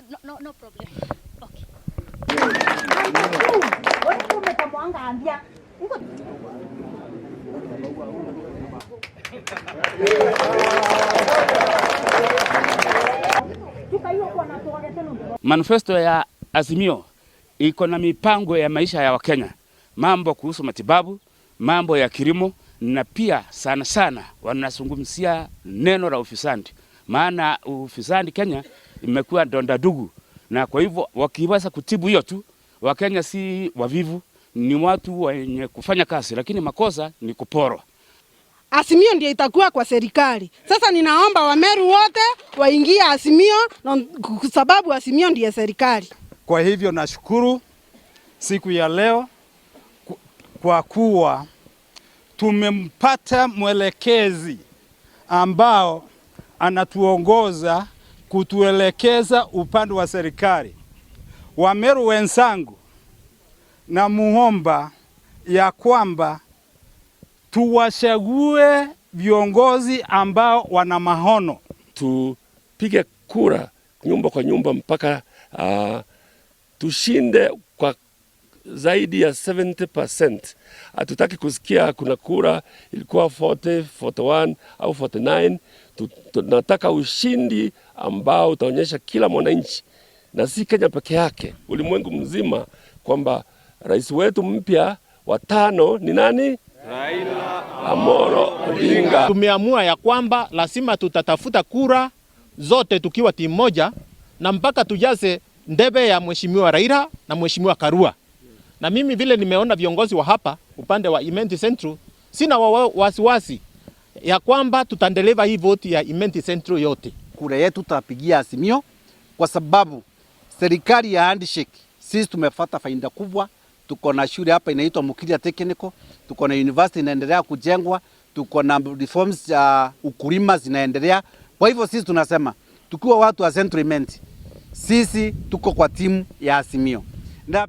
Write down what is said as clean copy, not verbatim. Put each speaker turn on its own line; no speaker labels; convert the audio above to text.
No, no, no problem. Okay.
Manifesto ya Azimio iko na mipango ya maisha ya Wakenya, mambo kuhusu matibabu, mambo ya kilimo, na pia sana sana wanazungumzia neno la ufisadi, maana ufisadi Kenya imekuwa donda dugu, na kwa hivyo wakiweza kutibu hiyo tu, Wakenya si wavivu, ni watu wenye kufanya kazi, lakini makosa ni kuporwa.
Azimio ndio itakuwa kwa serikali. Sasa ninaomba Wameru wote waingie Azimio kwa sababu Azimio ndiye serikali.
Kwa hivyo nashukuru siku ya leo kwa kuwa tumempata mwelekezi ambao anatuongoza kutuelekeza upande wa serikali. Wameru wenzangu, na muomba ya kwamba tuwachague viongozi ambao wana maono.
Tupige kura nyumba kwa nyumba mpaka tushinde kwa zaidi ya 70%. Hatutaki kusikia kuna kura ilikuwa 40, 41 au 49. Tunataka ushindi ambao utaonyesha kila mwananchi, na si Kenya peke yake, ulimwengu mzima, kwamba rais wetu mpya wa tano ni nani? Raila Amolo Odinga.
Tumeamua ya kwamba lazima tutatafuta kura zote tukiwa timu moja na mpaka tujaze ndebe ya Mheshimiwa Raila na Mheshimiwa Karua. Na mimi vile nimeona viongozi wa hapa upande wa Imenti Central, sina wasiwasi ya kwamba tutandeliva hii vote ya Imenti Central yote.
Kura yetu tutapigia Azimio kwa sababu serikali ya handshake, sisi tumepata faida kubwa. Tuko na shule hapa inaitwa Mukiria Technical, tuko na university inaendelea kujengwa, tuko na reforms za ukulima zinaendelea. Kwa hivyo sisi tunasema tukiwa watu wa Central Imenti, sisi tuko kwa timu ya Azimio. Na